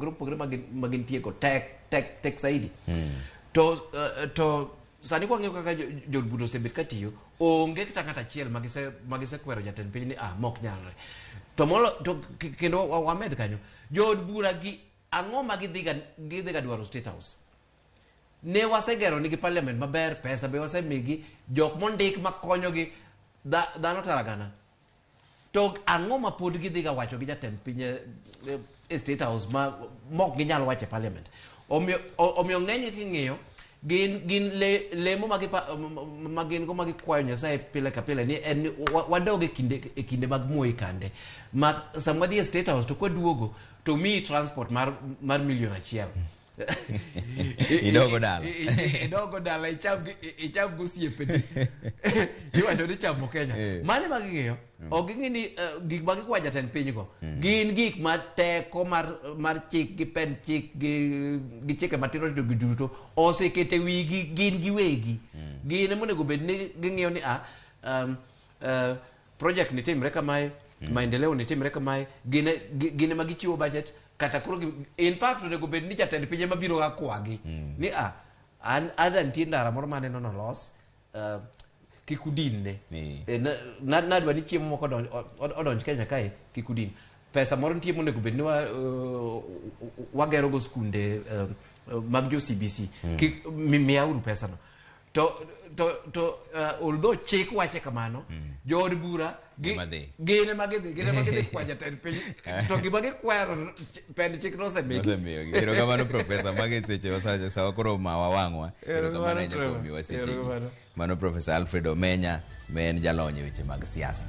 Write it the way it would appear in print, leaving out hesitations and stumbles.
mopogore opogore ma gintie go tek tek tek saidi. To sani kwang'iyo kaka jood bura osebet ka tiyo, onge kata ng'at achiel ma gisekwero jatend piny ni ah mok nyalre. To molo to kendo wamed kanyo, jood bura gi ang'o ma gidhiga dwaro State House? Ne wasegero nigi parliament maber, pesa be wasemigi, jok mondik makonyogi dhano tara gana. To ang'o ma pod gidhiga wacho gi jatend piny e State House ma mok ginyal wacho e parliament? Omiyo ng'enygi king'iyo gin lemo ma gin go ma gikwayo Nyasaye pile ka pile ni en ni wadog e kinde mag Moi kande ma sama wadhi e State House to kwaduogo to miyi transport mar milion 1. Idogo dala. Idogo dala icham gosiepeni, iwacho ni chamo Kenya. Mano ema ging'iyo. Ok ging'i ni gik ma gikwayo jatend piny go gin gik ma teko mar chik gi pend chik gi chike matindo tindo gi duto osekete wigi gin giwegi. Gin ema onego bed ni ging'iyo ni project ni timre kamae, maendeleo ni timre kamae, gin ema gichiwo budget kata koro in fact onego bed ni jatend piny ema biro ga kwagi ni an ada nitie ndara moro maneno nolos, kik udinne. Nadwa ni chiemo moko odonj Kenya kae, kik udin. Pesa moro nitie monego bed ni wagero go skunde mag jo CBC, kik miyauru pesano. To although chik wache kamano, jood bura Ema dhi. Gin ema gidhi kwa jatend piny to gima gikwero pend chik nosemigi. Osemiyogi. Erokamano, Profesa. Magi seche sawa koro mawa wang'wa. Erokamano Erokamano, ahinya Trevor. kuom miwa sechegi. Erokamano. Mano Profesa Alfred Omenya, ma en jalony e weche mag siasa.